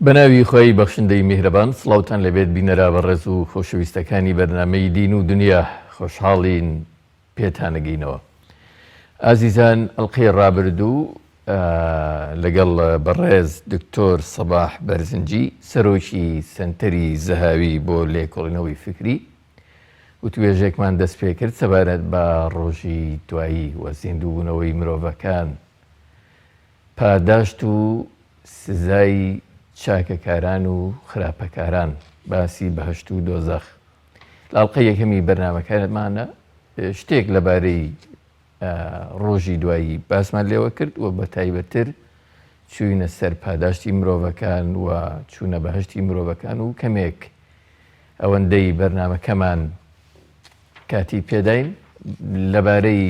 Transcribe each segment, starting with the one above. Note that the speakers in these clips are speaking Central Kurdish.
بەناوی خوای بەخشندەی میهرەبان سڵاوتان لێبێت بینەرە بەڕێز و خۆشەویستەکانی بەرنامەی دین و دنیا خۆشحاڵین پێتانەگەینەوە ئازیزان ئەڵقەی ڕابردوو لەگەڵ بەڕێز دکتۆر سەباح بەرزنجی سەرۆکی سەنتەری زەهاوی بۆ لێکۆڵینەوەی فکری وتوێژێکمان دەست پێکرد سەبارەت بە ڕۆژی دوایی و زیندووبوونەوەی مرۆڤەکان پاداشت و سزای چاکەکاران و خراپەکاران، باسی بەهەشت و دۆزەخ. لە ئەڵقەی یەکەمی بەرنامەکەمانە شتێک لەبارەی ڕۆژی دوایی باسمان لێوە کرد و بە تایبەتتر چووینە سەر پاداشتی مرۆڤەکان و چوونە بەهەشتی مرۆڤەکان و کەمێک ئەوەندەی بەرنامەکەمان کاتی پێداین لەبارەی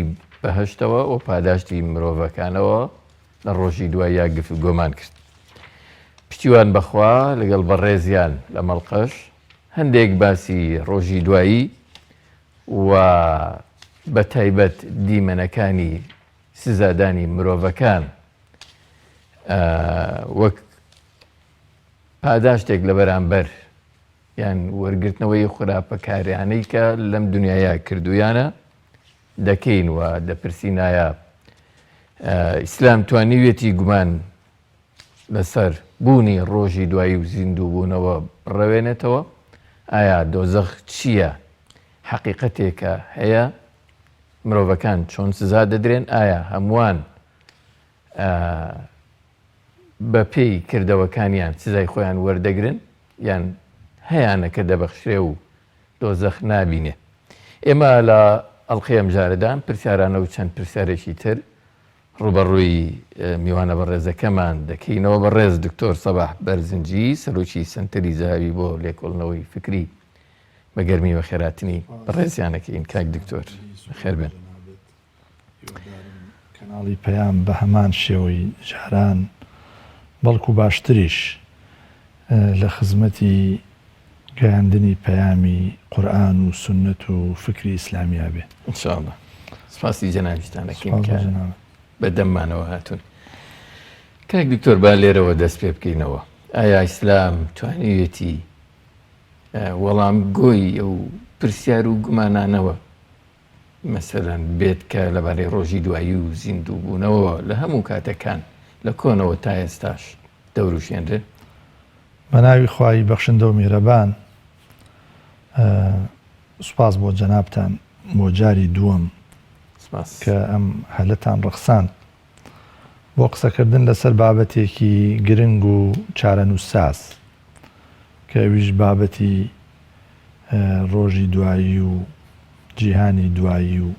بەهەشتەوە و پاداشتی مرۆڤەکانەوە لە ڕۆژی دواییا گفتوگۆمان کرد. پشتیوان بەخوا لەگەڵ بەڕێزیان لە مەڵقەش هەندێک باسی ڕۆژی دوایی و بە تایبەت دیمەنەکانی سزادانی مرۆڤەکان وەک پاداشتێک لە بەرامبەر یان وەرگرتنەوەی خراپەکاریانەی کە لەم دنیایا کردویانە دەکەین و دەپرسین ئایا ئیسلام توانیویەتی گومان لەسەر بوونی ڕۆژی دوایی و زیندووبوونەوە بڕەوێنێتەوە؟ ئایا دۆزەخ چییە؟ حەقیقەتێکە هەیە؟ مرۆڤەکان چۆن سزا دەدرێن؟ ئایا هەمووان بەپێی کردەوەکانیان سزای خۆیان وەردەگرن یان هەیانە کە دەبەخشرێ و دۆزەخ نابینێ. ئێمە لە ئەڵقەی ئەمجارەدا ئەم پرسیارانە و چەند پرسیارێکی تر ڕووبەڕووی میوانە بەڕێزەکەمان دەکەینەوە. بەڕێز دکتۆر سەباح بەرزنجی، سەرۆکی سەنتەری زەهاوی بۆ لێکۆڵنەوەی فکری، بە گەرمی بەخێرهاتنی بەڕێزیان ئەکەین. کاک دکتۆر بەخێر بێن. هیوادارم کەناڵی پەیام بە هەمان شێوەی جاران بەڵکو باشتریش لە خزمەتی گەیاندنی پەیامی قورئان و سوننەت و فکری ئیسلامیا بێ. ان شاء اللە سپاسی جەنابیشتان ئەکەین کە بە دەممانەوە هاتوون. کاک دکتۆر با لێرەوە دەست پێ بکەینەوە. ئایا ئیسلام توانیویەتی وەڵامگۆی ئەو پرسیار و گومانانەوە مەسەلەن بێت کە لەبارەی ڕۆژی دوایی و زیندووبوونەوەوە لە هەموو کاتەکان لە کۆنەوە تا ئێستاش دەوروژێنرێن؟ بەناوی خوای بەخشندە و میهرەبان سوپاس بۆ جەنابتان بۆ جاری دووەم کە ئەم هەلەتان ڕەخساند بۆ قسەکردن لەسەر بابەتێکی گرنگ و چارەنووسساز کە ئەویش بابەتی ڕۆژی دوایی و جیهانی دوایی و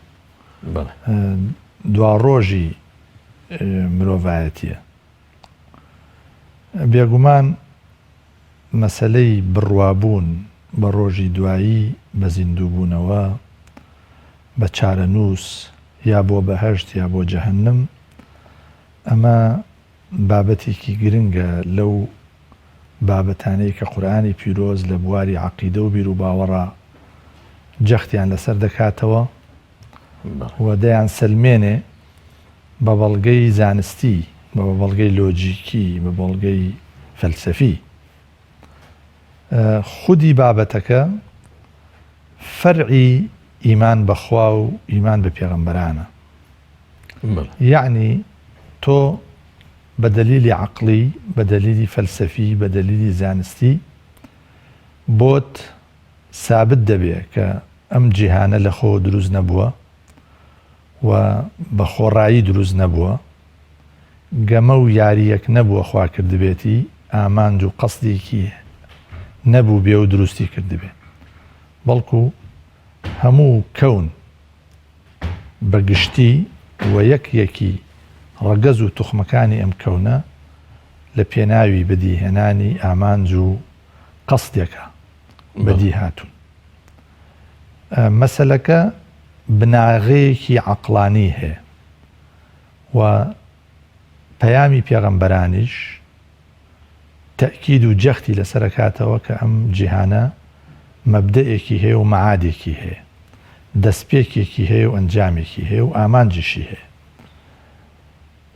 دواڕۆژی مرۆڤایەتیە. بێگومان مەسەلەی بڕوابوون بە ڕۆژی دوایی، بە زیندووبوونەوە، بە چارەنووس یا بۆ بەهەشت یا بۆ جەهەنم، ئەمە بابەتێکی گرنگە لەو بابەتانەی کە قورئانی پیرۆز لە بواری عەقیدە و بیروباوەڕا جەختیان لەسەر دەکاتەوە و دەیانسەلمێنێ بە بەڵگەی زانستی، بە بەڵگەی لۆجیکی، بە بەڵگەی فەلسەفی. خودی بابەتەکە فەرعی ئیمان بە خوا و ئیمان بە پێغەمبەرانە. یەعنی تۆ بە دەلیلی عەقڵی، بە دەلیلی فەلسەفی، بە دەلیلی زانستی بۆت سابت دەبێ کە ئەم جیهانە لە خۆوە دروست نەبووە و بە خۆڕایی دروست نەبووە، گەمە و یارییەک نەبووە خوا کردبێتی، ئامانج و قەسدێکی نەبووبێ و دروستی کردبێ، بەڵکو هەموو کەون بە گشتی و یەک یەکی ڕەگەز و توخمەکانی ئەم کەونە لە پێناوی بەدیهێنانی ئامانج و قەسدێکا بەدی هاتوون. مەسەلەکە بناغەیەکی عەقڵانی هەیە و پەیامی پێغەمبەرانیش تەئکید و جەختی لەسەر ئەکاتەوە کە ئەم جیهانە مەبدەئێکی هەیە و مەعادێکی هەیە، دەستپێکێکی هەیە و ئەنجامێکی هەیە و ئامانجیشی هەیە.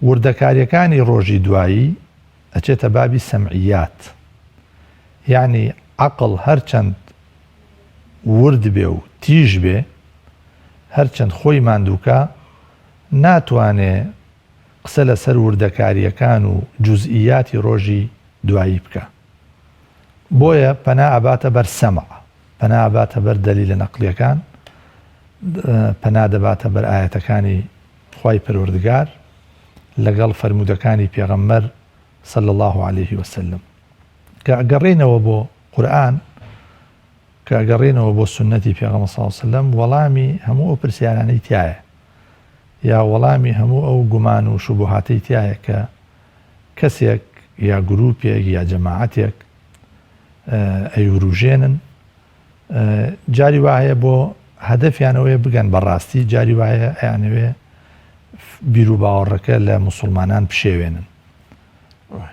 وردەکارییەکانی ڕۆژی دوایی ئەچێتە بابی سەمعیات. یەعنی عەقڵ هەرچەند ورد بێ و تیژ بێ، هەرچەند خۆی ماندووکا، ناتوانێ قسە لەسەر وردەکارییەکان و جوزئیاتی ڕۆژی دوایی بکا. بۆیە پەنا ئەباتە بەر سەمع، پەنا ئەباتە بەر دەلیلە نەقلییەکان، پەنا دەباتە بەر ئایەتەکانی خوای پەروەردگار لەگەڵ فەرموودەکانی پێغەمبەر صلی اللە علیه وسلم. کە ئەگەڕێینەوە بۆ قورئان، کە ئەگەڕێینەوە بۆ سوننەتی پێغەمبەر صلی اللە علیه وسلم، وەڵامی هەموو ئەو پرسیارانەی تیایە، یا وەڵامی هەموو ئەو گومان و شوبوهاتەی تیایە کە کەسێک یا گروپێک یا جەماعەتێک ئەیوروژێنن. جاری وا هەیە بۆ هەدەفیان ئەوەیە بگەن بە ڕاستی، جاری وا هەیە ئەیانەوێ بیروباوەڕەکە لە موسڵمانان بشێوێنن.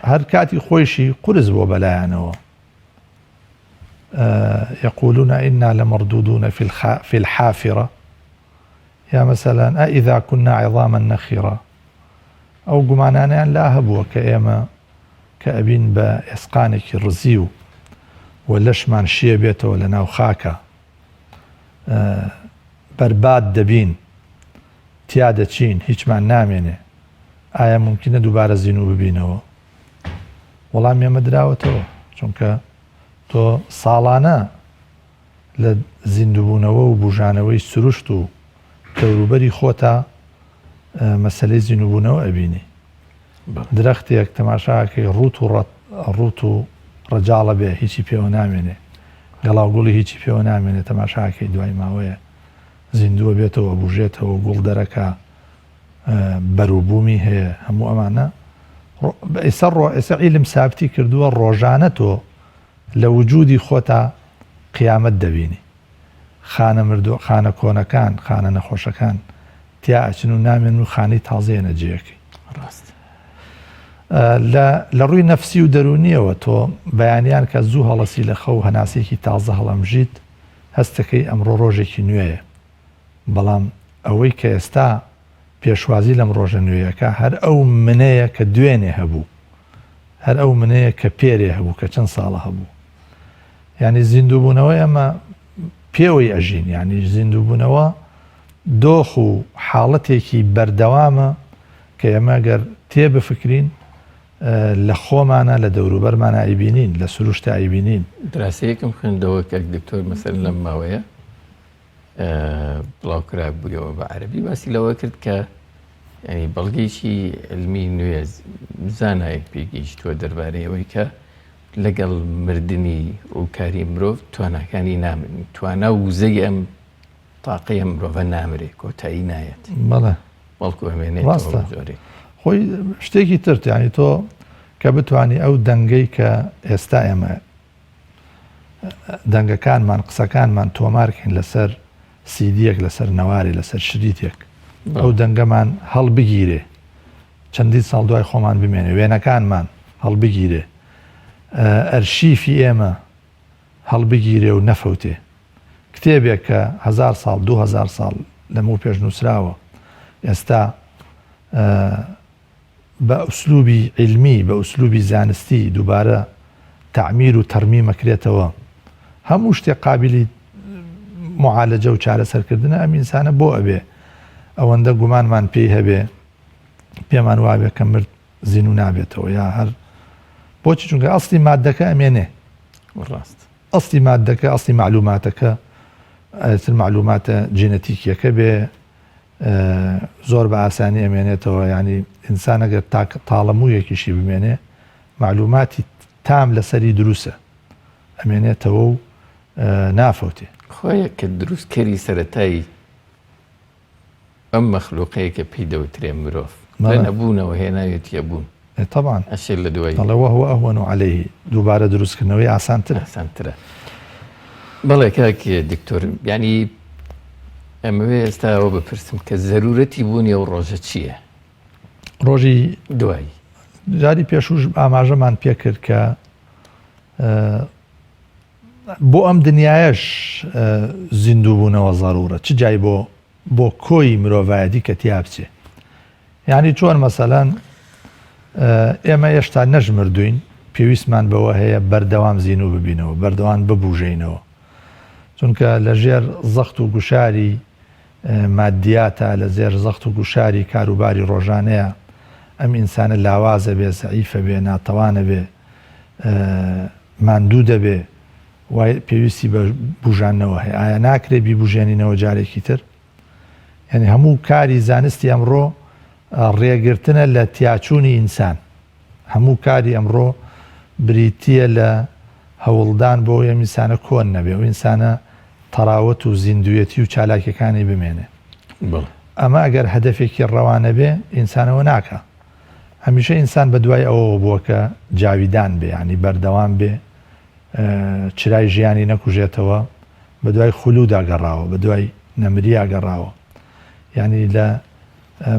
هەر کاتی خۆیشی قورس بووە بەلایانەوە. یقولون انا لمردودون في الحافرە یا مثلا أإذا كنا عظاما نخرة ئەو گومانانیان لا هەبووە کە ئێمە کە ئەبین بە ئێسقانێکی ڕزیو و لەشمان شیە بێتەوە لە ناو خاکە بەرباد دەبین تیا دەچین هیچمان نامێنێ ئایا مومکینە دووبارە زینوو ببینەوە؟ وەڵامی ئەمە دراوەتەوە، چونکە تۆ ساڵانە لە زیندووبوونەوە و بوژانەوەی سروشت و دەوروبەری خۆتا مەسەلەی زیندووبوونەوە ئەبینی. درەختێک تەماشاکەی ڕووت و ڕووت و ڕەجاڵە بێ هیچی پێوە نامێنێ، گەڵاوگوڵی هیچی پێوە نامێنێ، تەماشاکەی دوای ماوەیە زیندووە بێتەوە، بوژێتەوە، گوڵ دەرەکا، بەروبوومی هەیە هەموو ئەمانە ئێستا ڕۆ ئێستا عیلم سابتی کردووە ڕۆژانە تۆ لە وجودی خۆتا قیامەت دەبینی خانە مردو خانە کۆنەکان خانە نەخۆشەکان تیا ئەچن و نامێن و خانەی تازەیەنە جێیەکەی ڕاست لە لە ڕووی نەفسی و دەرونیەوە تۆ بەیانیان کە زوو هەڵەسی لە خەو هەناسێکی تازە هەڵەمژیت هەستەکەی ئەمڕۆ ڕۆژێکی نوێیە بەڵام ئەوەی کە ئێستا پێشوازی لەم ڕۆژە نوێیەکە هەر ئەو منەیە کە دوێنێ هەبوو، هەر ئەو منەیە کە پێرێ هەبوو، کە چەند ساڵە هەبوو. یانی زیندووبوونەوە ئێمە پێوەی ئەژین، یانی زیندووبوونەوە دۆخ و حاڵەتێکی بەردەوامە کە ئێمە گەر تێ بفکرین لە خۆمانە لە دەوروبەرمانە ئەیبینین، لە سروشتا ئەیبینین. دراسەیەکم خوێندەوە کاک دکتۆر مەسەلەن لەم ماوەیە بڵاوکرابوویەوە بە عەرەبی باسی لەوە کرد کە ینی بەڵگەیەکی علمی نوێ زانایەک پێگەیشتووە دەربارەی ئەوەی کە لەگەڵ مردنی ڕووکاری مرۆڤ تواناکانی نامرن توانا و وزەی ئەم تاقەیە مرۆڤە نامرێ کۆتایی نایەت بەڵێ بەڵکو ئەمێنێت ڕاستە خۆی شتێکی ترت ینی تۆ کە بتانی ئەو دەنگەی کە ئێستا ئێمە دەنگەکانمان قسەکانمان تۆمارکەین لەسەر سیدیەک لەسەر نەوارێ لەسەر شریتێک ئەو دەنگەمان هەڵبگیرێ چەندین ساڵ دوای خۆمان بمێنێ وێنەکانمان هەڵبگیرێ ئەرشیفی ئێمە هەڵبگیرێ و نەفەوتێ کتێبێک کە هزار ساڵ 2000 ساڵ لەمەو پێش نووسراوە ئێستا بە ئوسلوبی عیلمی، بە ئوسلوبی زانستی دووبارە تەعمیر و تەرمیم ئەکرێتەوە. هەموو شتێک قابیلی معالەجە و چارەسەرکردنە، ئەم ئینسانە بۆ ئەبێ ئەوەندە گومانمان پێی هەبێ، پێمان وابێ کە مرد زینوو نابێتەوە یا هەر بۆچی؟ چونکە ئەسڵی مادەکە ئەمێنێ. ڕاست. ئەسڵی مادەکە، ئەسڵی مەعلوماتەکە، ئەتر مەعلوماتە جێنەتیکیەکە بێ، زۆر بە ئاسانی ئەمێنێتەوە یانی ئینسان ئەگەر تاک تاڵە موویەکیشی بمێنێ معلوماتی تام لەسەری دروسە ئەمێنێتەوە و نافەوتێ. خۆیە کە دروستکەری سەرەتایی ئەم مەخلوقەیە کە پێی دەوترێ مرۆڤ لە نەبوونەوە هێناویەتیە بوون. طبعا ئەشێ لە دوای ئەڵێ وهو اهون علیه دووبارە دروستکردنەوەی ئاسانترە. ئاسانترە. بەڵێ کاک دکتۆر یانی ئەمەوێ ئێستا ئەوە بپرسم کە زەرورەتی بوونی ئەو ڕۆژە چییە؟ ڕۆژی دوایی جاری پێشوش ئاماژەمان پێکرد کە بۆ ئەم دنیایش زیندووبوونەوە زەرورە چ جای بۆ بۆ کۆی مرۆڤایەتی کە تیا بچێ یعنی چۆن مەسەلەن ئێمە هێشتا نەژمردوین پێویستمان بەوە هەیە بەردەوام زینوو ببینەوە، بەردەوام ببوژێینەوە. چونکە لە ژێر زەخت و گوشاری مادیاتا، لە زێر زەخت و گوشاری کاروباری ڕۆژانەیا ئەم ئینسانە لاواز ئەبێ، زەعیف ئەبێ، ناتەوان ئەبێ، ماندوو دەبێ، وای پێویستی بە بوژاندنەوە هەیە. ئایا ناکرێ بیبوژێنینەوە جارێکی تر؟ یانی هەموو کاری زانستی ئەمڕۆ ڕێگرتنە لە تیاچوونی ئینسان. هەموو کاری ئەمڕۆ بریتییە لە هەوڵدان بۆ ئەوەی ئەم ئینسانە کۆن نەبێ، ئەو ئینسانە تەراوەت و زیندوویەتی و چالاکیەکانی بمێنێ. ئەمە ئەگەر هەدەفێکی ڕەوا نەبێ، ئینسان ئەوە ناکا. هەمیشە ئینسان بە دوای ئەوەوە بووە کە جاویدان بێ، یانی بەردەوام بێ، چرای ژیانی نەکوژێتەوە، بە دوای خولوودا گەڕاوە، بە دوای نەمریا گەڕاوە. یانی لە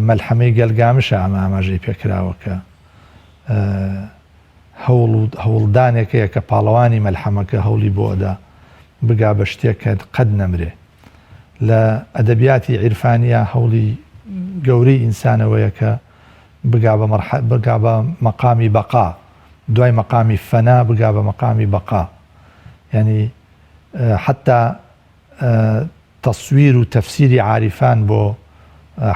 مەلحەمەی گەلگامشە ئەمە ئاماژەی پێکراوە کە هەوڵ و هەوڵدانێک هەیە کە پاڵەوانی مەلحەمەکە هەوڵی بۆ ئەدا بگا بە شتێک کە قەت نەمرێ. لە ئەدەبیاتی عیرفانییا هەوڵی گەورەی ئینسان ئەوەیە کە بگا بە مەرحە بگا بە مەقامی بەقا، دوای مەقامی فەنا بگا بە مەقامی بەقا. یانی حەتتا تەسویر و تەفسیری عاریفان بۆ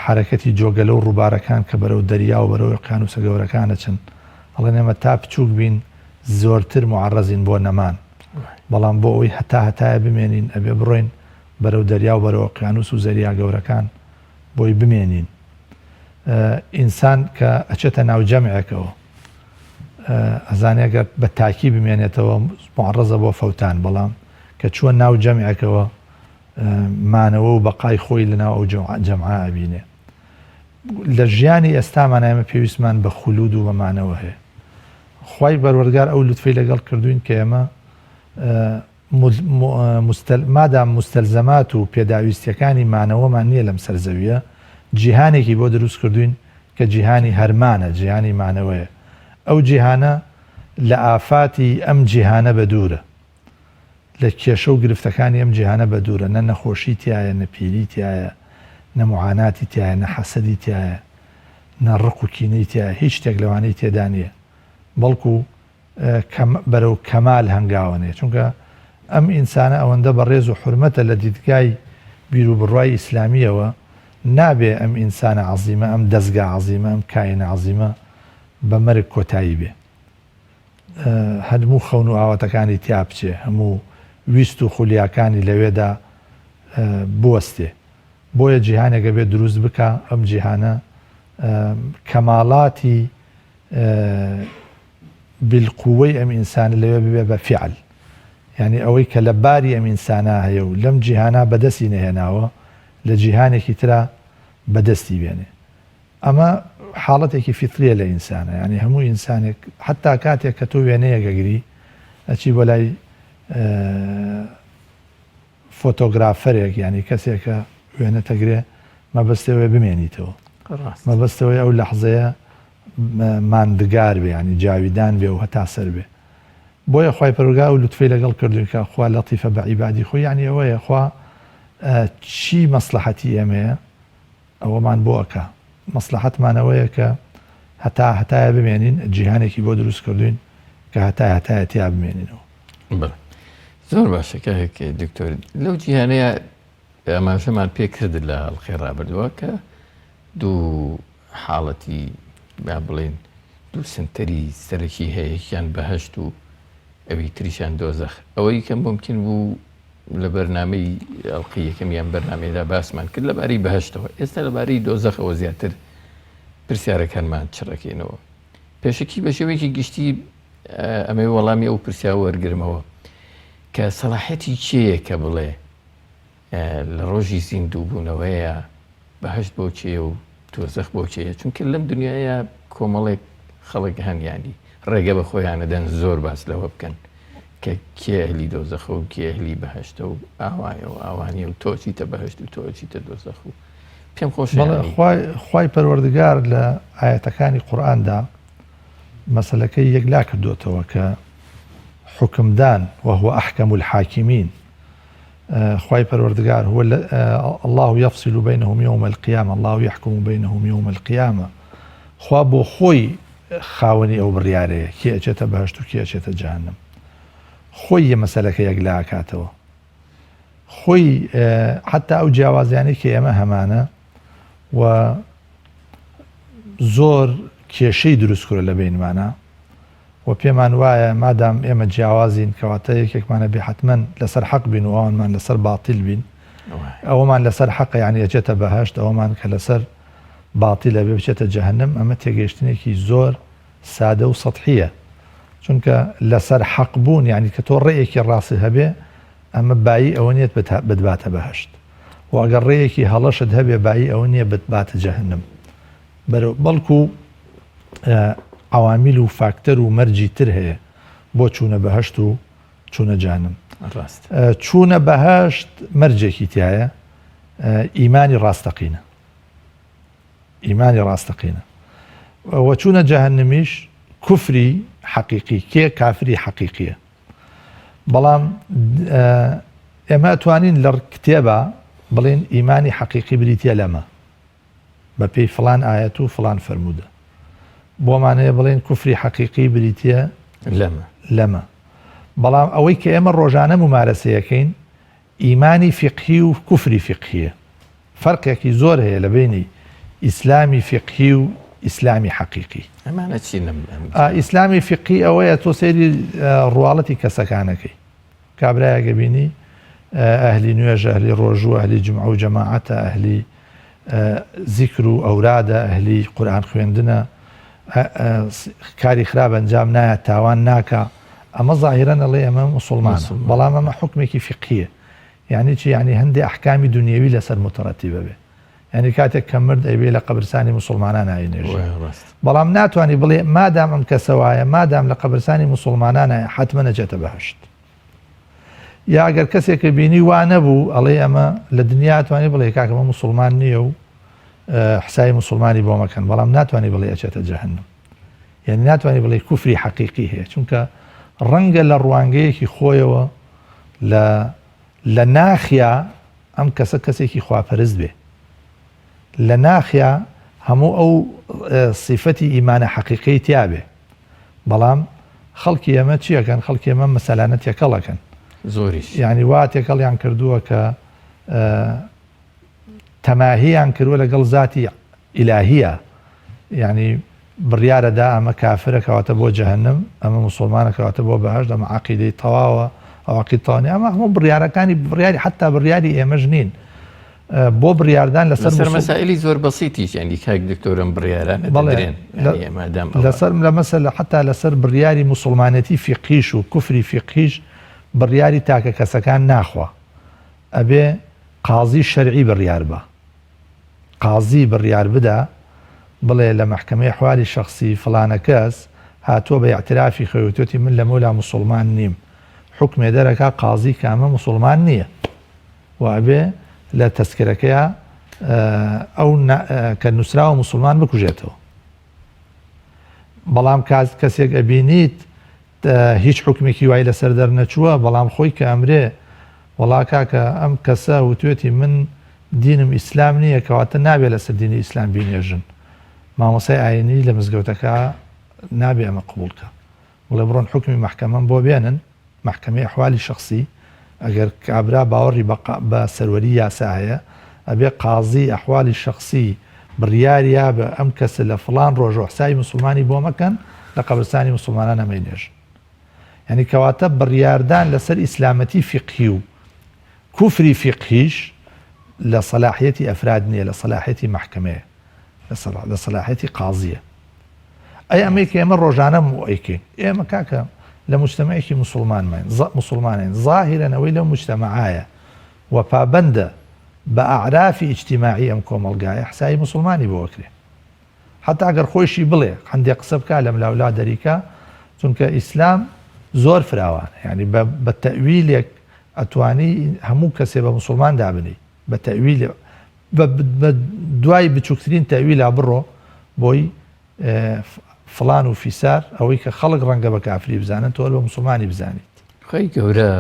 حەرەکەتی جۆگەلە و ڕووبارەکان کە بەرەو دەریا و بەرەو ئۆقیانووسە گەورەکان ئەچن، ئەڵێن ئێمە تا بچووک بین زۆرتر موعەڕەزین بۆ نەمان، بەڵام بۆ ئەوەی هەتا هەتایە بمێنین ئەبێ بڕۆین بەرەو دەریا و بەرەو ئۆقیانووس و زەریا گەورەکان بۆی بمێنین. ئینسان کە ئەچێتە ناو جەمعێکەوە ئەزانێ گەر بە تاکی بمێنێتەوە موعەڕەزە بۆ فەوتان، بەڵام کە چووە ناو جەمعێکەوە مانەوە و بەقای خۆی لەناو ئەو جەمعە ئەبینێ. لە ژیانی ئێستامان ئێمە پێویستمان بە خولود و بە مانەوە هەیە. خوای پەروەردگار ئەو لوتفەی لەگەڵ کردوین کە ئێمە مادام موستەلزەمات و پێداویستیەکانی مانەوەمان نییە لەم سەر زەویە، جیهانێکی بۆ دروست کردوین کە جیهانی هەرمانە، جیهانی مانەوەیە. ئەو جیهانە لە ئافاتی ئەم جیهانە بەدوورە. لە کێشە و گرفتەکانی ئەم جیهانە بەدوورە، نە نەخۆشی تیایە، نە پیری تیایە، نە موعاناتی تیایە، نە حەسەدی تیایە، نە ڕق و کینەی تیایە، هیچ شتێک لەوانەی تێدا نییە، بەڵکو بەرەو کەمال هەنگاوەنێ، چونکە ئەم ئینسانە ئەوەندە بەڕێز و حورمەتە لە دیدگای بیروبڕوای ئیسلامییەوە، نابێ ئەم ئینسانە عەزیمە، ئەم دەزگا عەزیمە، ئەم کائینە عەزیمە بە مەرگ کۆتایی بێ. هەموو خەون و ئاواتەکانی تیا بچێ، هەموو ویست و خولیاکانی لەوێدا بوەستێ. بۆیە جیهانێک ئەبێ دروست بکا، ئەم جیهانە کەماڵاتی بالقوەی ئەم ئینسانە لەوێ ببێ بە فیعل. یانی ئەوەی کە لە باری ئەم ئینسانە هەیە و لەم جیهانە بەدەستی نەهێناوە، لە جیهانێکی ترا بەدەستی بێنێ. ئەمە حاڵەتێکی فیتریە لە ئینسانە یانی هەموو ئینسانێک حتا کاتێک کە تۆ وێنەیەک ئەگری ئەچی بۆ لای فۆتۆگرافەرێک یانی کەسێکە وێنەتەگرێ مەبەستەوەی بمێنیتەوە مەبەستەوەی ئەو لەحزەیە ماندگار بێ ینی جاویدان بێ و هەتا سەر بێ بۆیە خوای پەروەردگار ئەو لوتفەی لەگەڵ کردوین کە خوا لەتیفە بە عیبادی خۆی یعنی ئەوەیە خوا چی مەسلحەتی ئێمەیە ئەوەمان بۆ ئەکا. مەسڵەحەتمان ئەوەیە کە هەتا هەتایە بمێنین، جیهانێکی بۆ دروست کردوین کە هەتا هەتایە تیا بمێنینەوە. بەڵێ زۆر باشە کاک دکتۆر، لەو جیهانەیە ئاماژەمان پێ کرد لە ئەڵقەی ڕابردووە کە دوو حاڵەتی با بڵێین دوو سنتەری سەرەکی هەیە، یەکیان بەهەشت و ئەوی تریشان دۆزەخ. ئەوەی کە مومکین بوو لە بەرنامەی ئەڵقەی یەکەم یان بەرنامەیەدا باسمان کرد لەبارەی بەهەشتەوە، ئێستا لەبارەی دۆزەخەوە زیاتر پرسیارەکانمان چڕەکەینەوە. پێشەکی بە شێوەیەکی گشتی ئەمەوێ وەڵامی ئەو پرسیار وەرگرمەوە کە سەڵاحەتی کێیە کە بڵێ لە ڕۆژی زیندووبوونەوەیە بەهەشت بۆ کێیە و دۆزەخ بۆ کێیە؟ چونکە لەم دنیایە کۆمەڵێک خەڵک هەن یانی ڕێگە بە خۆیان ئەدەن زۆر باس لەوە بکەن کە کێ ئەهلی دۆزەخە و کێ ئەهلی بەهەشتە و ئاوایە و ئاوا نییە و تۆ چیتە بەهەشت و تۆ چیتە دۆزەخ و پێم خۆشە بەڵێ یانی خوای خوای پەروەردگار لە ئایەتەکانی قورئاندا مەسەلەکەی یەکلا کردۆتەوە کە حوکمدان وهو احکم الحاکمین خوای پەروەردگار هو اللە یفصل بینهم یوم القیامە اللە یحکم بینهم یوم القیامە خوا بۆ خۆی خاوەنی ئەو بڕیارەیە کێ ئەچێتە بەهەشت و کێ ئەچێتە جەهەنم. خۆی یە مەسەلەکە یەکلا ئەکاتەوە. خۆی حەتا ئەو جیاوازیانەی کە ئێمە هەمانە و زۆر کێشەی دروست کرد لە بینمانە و پێمان وایە مادام ئێمە جیاوازین کەواتە یەکێکمانە بێ حتمما لەسەر حەق بین و ئەوانمان لەسەر باتیل بین ئەوەمان لەسەر حەق یعنی ئەچێتە بەهشت ئەوەمان کە لەسەر باتیلە بێ بچێتە جەهەنم ئەمە تێگەیشتنێکی زۆر سادە و سەتحیە چونکە لەسەر حەق بوون یعنی کە تۆ ڕێیەکی ڕاست هەبێ ئەمە بایی ئەوە نیە بتباتە بەهەشت و ئەگەر ڕێیەکی هەڵەشت هەبێ بایی ئەوە نیە بتباتە جەهەنم بەرەو بەڵکو عەوامیل و فاکتەر و مەرجی تر هەیە بۆ چوونە بەهەشت و چوونە جانم ڕاست چوونە بەهەشت مەرجێکی تایە ئیمانی ڕاستەقینە ئیمانی ڕاستەقینە وە چوونە جەهەنمیش کوفری حەقیقی کێ کافری حەقیقیە بەڵام ئێمە توانین لە کتێبە بڵێن ئیمانی حەقیقی بریتە لەمە بە پێی فلان ئاەت و فلان فەرموودە بۆمان هەیە بڵێن کوفری حەقیقی بریتە لەمە لەمە بەڵام ئەوەی کە ئێمە ڕۆژانە ممارەسەیەکەین ئیمانی فیقهی و کوفری فیقهیە. فەرقێکی زۆر هەیە لە بەینی ئیسلامی فیقهی و ئیسلامی حەقیقی. ئەمانە چین ئەم ئیسلامی فیقهی ئەوەیە تۆ سەیری ڕواڵەتی کەسەکانەکەی. کابرایەک ئەبینی ئەهلی نوێژە، ئەهلی ڕۆژوو، ئەهلی جومعە و جەماعەتە، ئەهلی زیکر و ئەورادە، ئەهلی قورئان خوێندنە، کاری خراپ ئەنجام نایە، تاوان ناکا. ئەمە زاهیرەن ئەڵێ ئەمە موسڵمانە بەڵام ئەمە حوکمێکی فیقهیە یعنی چی یعنی هەندێ ئەحکامی دنیەوی لەسەر مترەتیبە بێ یعنی کاتێک کە مرد ئەیبێ لە قەبرسانی موسڵمانان ئاینێژی بەڵام ناتوانانی بڵێ مادام ئەم کەسە وایە مادام لە قەبرسانی موسڵمانانە حتممە نەچێتە بەهشت یا ئەگەر کەسێکە بینی وا نەبوو ئەڵێ ئەمە لە دنیا توانی بڵێ کاکەمە موسڵمان نییە و حسای مسلمانی بۆ مەکەن بەڵام ناتوانانی بڵێ ئەچێتە جەهنم یانی ناتوانی بڵێی کوفری حەقیقی هەیە چونکە ڕەنگە لە ڕوانگەیەکی خۆیەوە لە لە ناخیا ئەم کەسە کەسێکی خواپەرست بێ لە ناخیا هەموو ئەو سیفەتی ئیمانە حەقیقی تیاابێ بەڵام خەڵکی ئێمە چیەکەن خەڵکی ئێمە مەسەلانە تێکەڵەکەن زۆریش یعنی وا تێکەڵیان کردووە کە تەماهیان کردووە لەگەڵ زاتی ئیلاهیە یانی بڕیارە دا ئەمە کافرە کەواتە بۆ جەهەنم ئەمە موسڵمانە کەواتە بۆ بەهەشت ئەمە عەقیدەی تەواوە ئەو عەقید تەواو نیە ئەمە هەموو بڕیارەکانی بڕیاری حەتا بڕیاری ئێمەش نین بۆ بڕیاردان لەسەر لەسەر مەسائلی زۆر بەسیتیش یعنی کاک دکتۆرم بڕیارانە دەدرێن یعنی مادام لەسەر لە مەسەلە حەتا لەسەر بڕیاری موسڵمانەتی فیقهیش و کوفری فیقهیش بڕیاری تاکە کەسەکان ناخوا ئەبێ قازی شەرعی بڕیار با. قازی بڕیار بدا بڵێ لە مەحکەمەی ئەحوالی شەخسی فڵانە کەس هاتووە بە ئیعترافی خۆی وتوێتی من لەمەولا موسوڵمان نیم حوکمێ دەرەکا قازی کە ئەمە موسوڵمان نییە و ئەبێ لە تەسکرەکەیا ئەو کە نووسراوە موسوڵمان بکوژێتەوە بەڵام کەسێک ئەبینیت هیچ حوکمێکی وای لەسەر دەرنەچووە بەڵام خۆی کە ئەمرێ وەڵا کاکە ئەم کەسە وتوێتی من دینم ئیسلام نییە کەواتە نابێ لەسەر دینی ئیسلام بینێژن مامۆسای ئاینی لە مزگەوتەکە نابێ ئەمە قبوڵ کە بڵێ بڕۆن حوکمی مەحکەمەم بۆ بێنن مەحکەمەی ئەحوالی شەخسی ئەگەر کابرا باوەڕی بە سەروەری یاسا هەیە ئەبێ قازی ئەحوالی شەخسی بڕیار یابە ئەم کەسە لە فڵان ڕۆژەوە حسابی موسڵمانی بۆ مەکەن لە قەبرستانی موسڵمانان ئەمەی نێژن یانی کەواتە بڕیاردان لەسەر ئیسلامەتی فیقهی و کوفری فیقهیش لە سەلاحیەتی ئەفراد نییە لە سەلاحیەتی مەحکەمەیە لە سەلاحیەتی قازیە ئەی ئەمەی کە ئێمە ڕۆژانە ئەیکەین ئێمە کاکە لە مجتەمعێکی مسلمانماین مسلمانین ظاهرەن ئەوەی لەو مجتەمعایە و پابەندە بە ئەعرافی ئیجتیماعی ئەم کۆمەڵگایە حسابی موسڵمانی بۆ ئەکرێ حەتا گەر خۆیشی بڵێ هەندێ قسە بکا لەملاولا دەریکا چونکە ئیسلام زۆر فراوانە یعنی بە تەویلێک ئەتوانی هەموو کەسێ بە موسڵمان دابنی بە تەویل بە دوای بچووکترین تەویلا بڕۆ بۆی فلان و فیسار ئەوەی کە خەڵک ڕەنگە بە کافری بزانن تۆ بە موسڵمانی بزانیت. خوای گەورە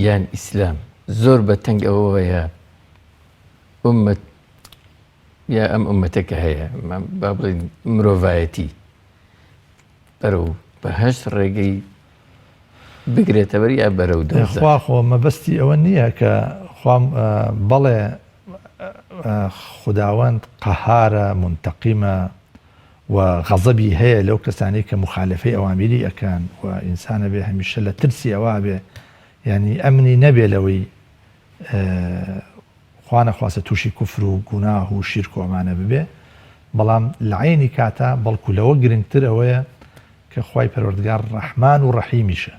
یان ئیسلام زۆر بە تەنگ ئەوەیە ئومەت یا ئەم ئومەتە کە هەیە با بڵێین مرۆڤایەتی. بەرەو بەهەشت ڕێگەی بگرێتەبەر یا بەرەو دۆزەخ؟ خوا خۆ مەبەستی ئەوە نییە کە خوا بەڵێ خوداوەند قەهارە مونتەقیمە و غەزەبی هەیە لەو کەسانەی کە موخالەفەی ئەوامیری ئەکەن و ئینسان ئەبێ هەمیشە لە ترسی ئەوە بێ یانی ئەمنی نەبێ لەوەی خوا نەخواستە تووشی کوفر و گوناه و شیرک و ئەمانە ببێ بەڵام لە عەینی کاتا بەڵکو لەوە گرنگتر ئەوەیە کە خوای پەروەردگار ڕەحمان و ڕەحیمیشە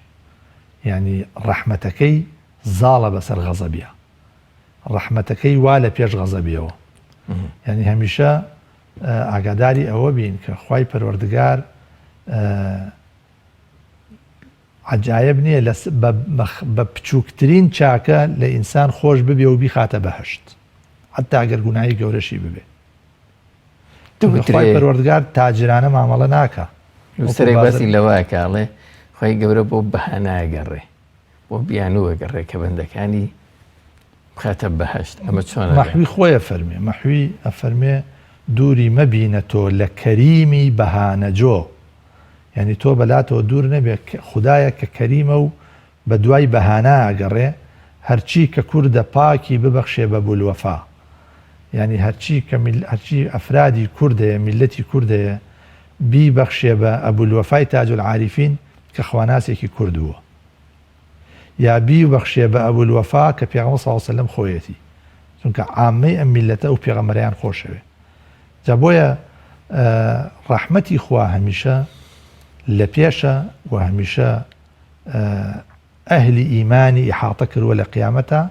یانی ڕەحمەتەکەی زاڵە بەسەر غەزەبیا ڕەحمەتەکەی وا لە پێش غەزەبیەوە یانی هەمیشە ئاگاداری ئەوە بین کە خوای پەروەردگار عەجایەب نییە لە بە بچووکترین چاکە لە ئینسان خۆش ببێ و بیخاتە بەهەشت حتا ئەگەر گوناهی گەورەشی ببێ خوای پەروەردگار تاجرانە مامەڵە ناکا. نووسەرێک باسی لەوە ئەکا ئەڵێ خوای گەورە بۆ بەهانە ئەگەڕێ بۆ بیانوو ئەگەڕێ کە بەندەکانی بخاتە بەهەشت ئەمە چۆن ئەبێ؟ مەحوی خۆی ئەفەرمێ مەحوی ئەفەرمێ دووری مەبینە تۆ لە کەریمی بەهانەجۆ یانی تۆ بەلاتەوە دوور نەبێ خودایەک کە کەریمە و بە دوای بەهانە ئەگەڕێ هەرچی کە کوردە پاکی ببەخشێ بە بولوەفا یانی هەرچی کە هەرچی ئەفرادی کورد هەیە میللەتی کورد هەیە بیبەخشێ بە ئەبولوەفای تاج العارفین کە خواناسێکی کورد بووە یا بیبەخشێ بە ئەبولوەفا کە پێغەمبەر صلی اللە علیە وسلم خۆیەتی چونکە عامەی ئەم میللەتە ئەو پێغەمبەرەیان خۆشەوێ جا بۆیە ڕەحمەتی خوا هەمیشە لە پێشە و هەمیشە ئەهلی ئیمانی ئیحاتە کردووە لە قیامەتا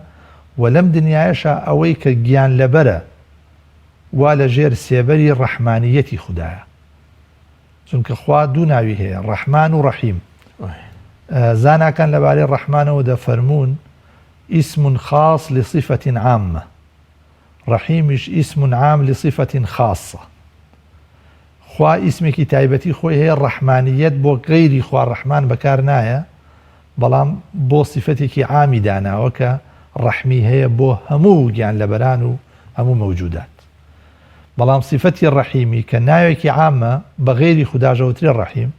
و لەم دنیایەشا ئەوەی کە گیان لەبەرە وا لە ژێر سێبەری ڕەحمانیەتی خودایە چونکە خوا دوو ناوی هەیە ڕەحمان و ڕەحیم زاناکان لەبارەی ڕەحمانەوە دەفەرموون اسم خاص لصفة عامة ڕەحیمیش اسم عام لصفة خاصە خوا ئیسمێکی تایبەتی خۆی هەیە ڕەحمانیەت بۆ غەیری خوا ڕەحمان بەکار نایە بەڵام بۆ سیفەتێکی عامی داناوە کە ڕەحمی هەیە بۆ هەموو گیانلەبەران و هەموو مەوجودات بەڵام سیفەتی ڕەحیمی کە ناوێکی عامە بە غەیری خوداش ئەوترێ ڕەحیم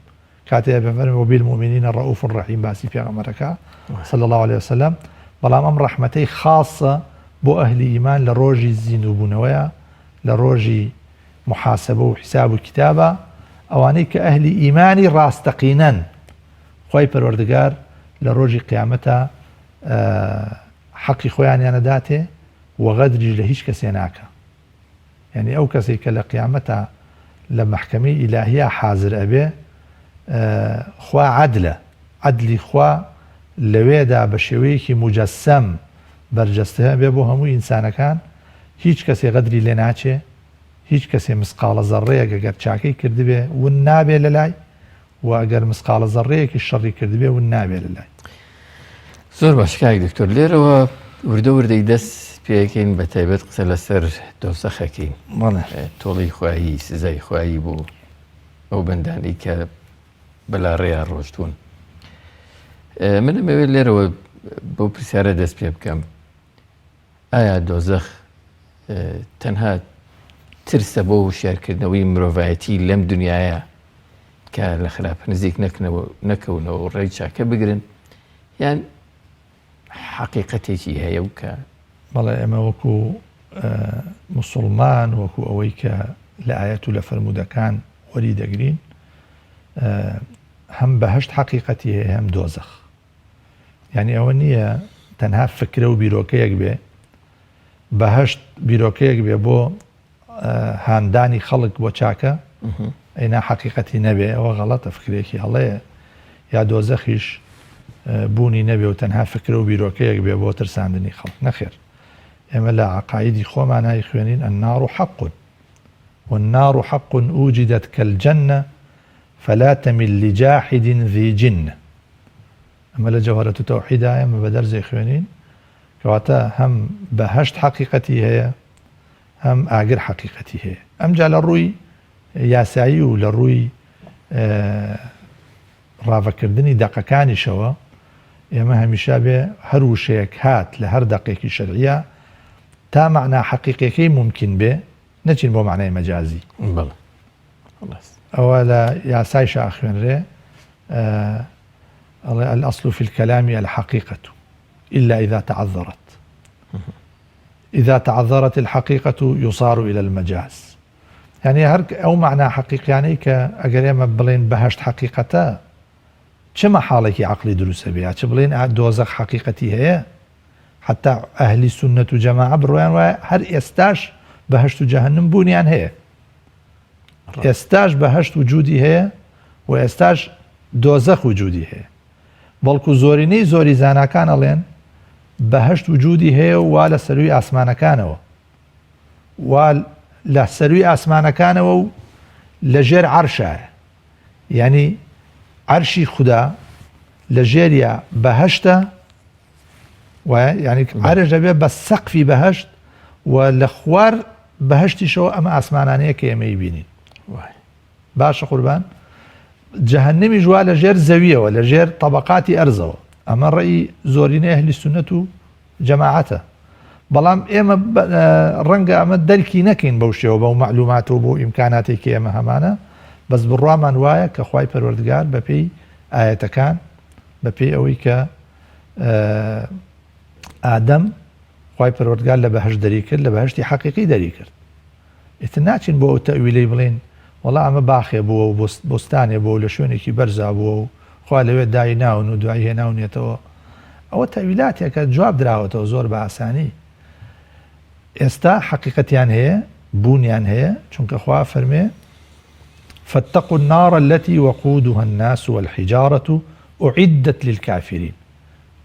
کاتێ پێغەمبەر وبالمؤمنین رؤوف رحیم باسی پێغەمبەرەکە صلی الله علیه وسلم بەڵام ئەم ڕەحمەتەی خاصە بۆ ئەهلی ئیمان لە ڕۆژی زیندووبوونەوەیە لە ڕۆژی محاسبە و حیساب و کتابە ئەوانەی کە ئەهلی ئیمانی ڕاستەقینەن خوای پەروەردگار لە ڕۆژی قیامەتە حەقی خۆیانیانە داتێ و غەدریش لە هیچ کەسێ ناکە یانی ئەو کەسەی کە لە قیامەتا لە مەحکەمەی ئیلاهیا حازر ئەبێ خوا عەدلە عەدلی خوا لەوێدا بە شێوەیەکی موجەسەم بەرجەستە ئەبێ بۆ هەموو ئینسانەکان هیچ کەسێ غەدری لێ ناچێ هیچ کەسێ مسقاڵە زەڕەیەک ئەگەر چاکەی کردبێ ون نابێ لەلای و ئەگەر مسقاڵە زەڕەیەکیش شەڕی کردبێ ون نابێ لە لای. زۆر باش کاک دکتۆر لێرەوە وردە وردەی دەست پێەکەین بە تایبەت قسە لەسەر دۆزەخەکەین تۆڵی خوایی سزای خوایی بۆ ئەو بەندانەی کە بەلاڕێیا ڕۆشتوون من ئەمەوێت لێرەوە بەو پرسیارە دەست پێ بکەم ئایا دۆزەخ تەنها ترسە بۆ وشیارکردنەوەی مرۆڤایەتی لەم دنیاە کە لە خراپە نزیک نەکنەوە نەکەونەوە و ڕێی چاکە بگرن یان حەقیقەتێکی هەیە و کە بەڵێ ئێمە وەکو مسلمان وەکو ئەوەی کە لە ئاەت و لە فەرموودەکان وەری دەگرین هەم بەهشت حەقیقەتی هەیە هەم دۆزەخ یعنی ئەوە نییە تەنها فکرە و بیرۆکەیەک بێ بەهشت بیرۆکەیەک بێ بۆ هاندانی خەڵک بۆ چاکە ئەینا حەقیقەتی نەبێ ئەوە غەڵەتە فکرێکی هەڵەیە یا دۆزەخیش بوونی نەبێ و تەنها فکرە و بیرۆکەیەک بێ بۆ ترساندنی خەڵک نەخێر ئێمە لە عقایدی خۆمان خوێنین النار حق والنار حق اوجدت كالجنة فلا تمل لجاحد ذي جنة ئەمە لە جەوهەرەت تەوحیدا ئێمە بە دەرزێ خوێنین کەواتە هەم بەهەشت حەقیقەتی هەیە هەم ئاگر حەقیقەتی هەیە ئەمجا لە ڕووی یاسایی و لە ڕووی ڕاڤەکردنی دەقەکانیشەوە ئێمە هەمیشە بێ هەر وشەیەک هات لە هەر دەقێکی شەرعیە تا مەعنا حەقیقیەکەی مومکین بێ نەچین بۆ مەعنای مەجازی. بەڵێ. ئەوە لە یاسایشا ئەخوێنرێ ئەڵێ الأصل في الكلام الحقيقة إلا إذا تعذرت إذا تعذرت الحقيقة يصار إلى المجاز یعنی هەر ئەو مەعنا حەقیقیانەی کە ئەگەر ئێمە بڵێن بەهەشت حەقیقەتە چ مەحاڵێکی عەقڵی دروست ئەبێ یا چ بڵێن دۆزەخ حەقیقەتی هەیە حەتا ئەهلی سوننەت و جەماعە بڕوایان وایە هەر ئێستاش بەهەشت و جەهەنم بوونیان هەیە ئێستاش بەهەشت وجودی هەیە و ئێستاش دۆزەخ وجودی هەیە بەڵکو زۆرینەی زۆری زاناکان ئەڵێن بەهەشت وجودی هەیە و وا لە سەروی ئاسمانەکانەوە وا لە سەروی ئاسمانەکانەوە و لە ژێر عەرشایە یعنی عەرشی خودا لە ژێریا بەهەشتە وایە یعنی عەرش دەبێت بە سەقفی بەهەشت و لە خوار بەهەشتیشەوە ئەمە ئاسمانانەیە کە ئێمەی بینین باشە قوربان جەهەنەمیش وا لە ژێر زەویەوە لە ژێر تەبقاتی ئەرزەوە ئەمە ڕێی زۆرینەی ئەهلی سوننەت و جەماعەتە بەڵام ئێمە ڕەنگە ئەمە دەرکی نەکەین بەو شێوە بەو مەعلوماتەوە بۆ ئیمکاناتێکی ئێمە هەمانە بەس بڕوامان وایە کە خوای پەروەردگار بەپێی ئایەتەکان بەپێی ئەوەی کە ئادەم خوای پەروەردگار لە بەهەشت دەری کرد لە بەهەشتی حەقیقی دەری کرد ئیتر ناچین بۆ ئەو تەویلەی بڵێین وەڵا ئەمە باخێ بووە و بۆستانێ بووە و لە شوێنێکی بەرزا بووە و خوا لەوێ دایناون و دوایی هێناونیەتەوە ئەوە تەویلاتێکە جواب دراوەتەوە زۆر بە ئاسانی ئێستا حەقیقەتیان هەیە بوونیان هەیە چونکە خوا فەرمێ فاتقوا النار التي وقودها الناس والحجارة أعدت للكافرين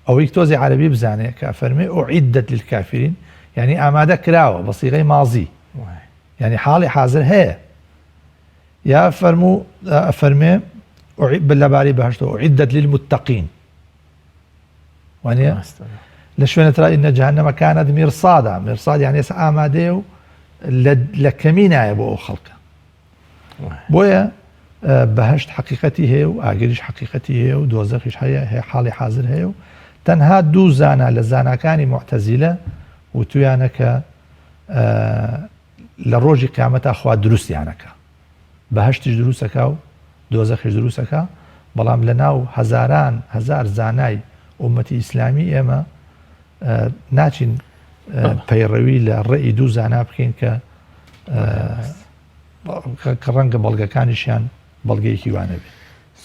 ئەوەی تۆزێ عەرەبی بزانێ کە ئەفەرمێ اعدت للکافرین یانی ئامادە کراوە بە سیغەی ماضی یانی حاڵی حاضر هەیە یا فەرموو ئەفەرمێ لەبارەی بەهەشتەوە اعدت للمتقین وانە لە شوێنە ترا إن جهنم كانت مرصادا مرصاد یان ئێستا ئامادەیە و لە کەمی نایە بۆ ئەو خەڵکە بۆیە بەهەشت حەقیقەتی هەیە و ئاگریش حەقیقەتی هەیە و دۆزەخیش هەیە هەیە حاڵی حاضر هەیە و تەنها دوو زانا لە زاناکانی معتەزیلە وتویانە کە لە ڕۆژی قیامەتا خوا دروستیانەکە بەهشتیش دروستەکە و دۆزەخیش دروستەکە بەڵام لە ناو هەزاران هەزار زانای ئومەتی ئیسلامی ئێمە ناچین پەیڕەوی لە ڕێی دوو زانا بکەین کە کە ڕەنگە بەڵگەکانیشیان بەڵگەیەکی وا نەبێ.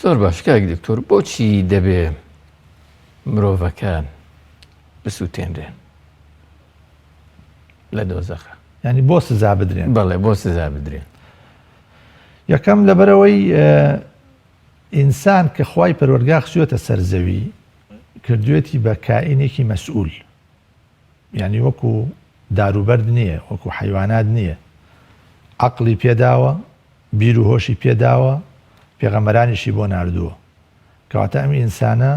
زۆر باش کاک دکتۆر بۆچی دەبێ مرۆڤەکان بسووتێنرێن لە دۆزەخە؟ یانی بۆ سزا بدرێن؟ بەڵێ بۆ سزا بدرێن. یەکەم لەبەرەوەی ئینسان کە خوای پەروەردگار خستوویەتە سەر زەوی کردوێتی بە کائینێکی مەسئول یانی وەکو دار و بەرد نییە، وەکو حەیوانات نییە، عەقڵی پێداوە، بیر و هۆشی پێداوە، پێغەمبەرانیشی بۆ ناردووە. کەواتە ئەم ئینسانە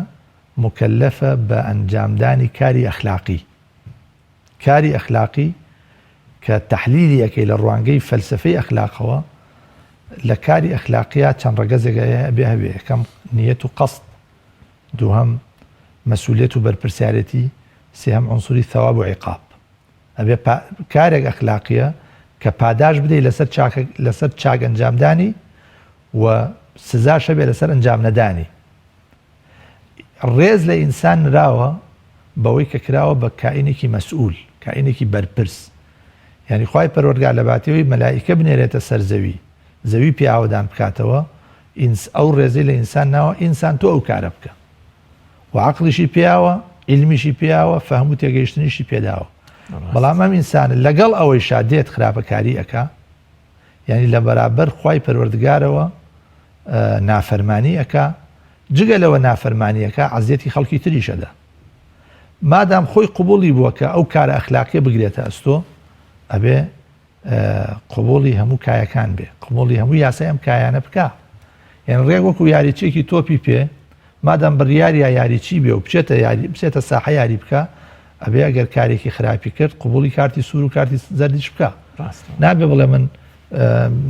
موکەلەفە بە ئەنجامدانی کاری ئەخلاقی. کاری ئەخلاقی کە تەحلیلی ئەکەی لە ڕوانگەی فەلسەفەی ئەخلاقەوە، لە کاری ئەخلاقیا چەند ڕەگەزێک ئەبێ هەبێ، یەکەم نیەت و قەسد، دووهەم مەسولیەت و بەرپرسیارێتی، سێهەم عونسوری ثواب و عیقاب. ئەبێ کارێک ئەخلاقیە کە پاداش بدەی لەسەر چاکە لەسەر چاک ئەنجامدانی و سزاش هەبێ لەسەر ئەنجام نەدانی. ڕێز لە ئینسان نراوە بەوەی کە کراوە بە کائینێکی مەسئول، کائینێکی بەرپرس. یانی خوای پەروەردگار لە باتیەوەی مەلائیکە بنێرێتە سەر زەوی، زەوی پێ ئاوەدان بکاتەوە، ئینس ئەو ڕێزەی لە ئینسان ناوە ئینسان تۆ ئەو کارە بکە و عەقڵیشی پێیاوە عیلمیشی پێیاوە فەهم و تێگەیشتنیشی پێداوە بەڵام ئەم ئینسانە لەگەڵ ئەوەیشا دێت خراپەکاری ئەکا یعنی لە بەرابەر خوای پەروەردگارەوە نافەرمانی ئەکا جگە لەوە نافەرمانیەکە عەزیەتی خەڵکی تریشەدا مادام خۆی قوبولی بووە کە ئەو کارە ئەخلاقیە بگرێتە ئەستۆ ئەبێ قبوڵی هەموو کایەکان بێ قبوڵی هەموو یاسای ئەم کایانە بکا یان ڕێک وەکو یاریچێکی تۆپی پێ مادام بڕیاریا یاریچی بێ و بچێتە یاری بچێتە ساحە یاری بکە ئەبێ ئەگەر کارێکی خراپی کرد قبوڵی کارتی سوور و کارتی زەردیش بکە نابێ بڵێ من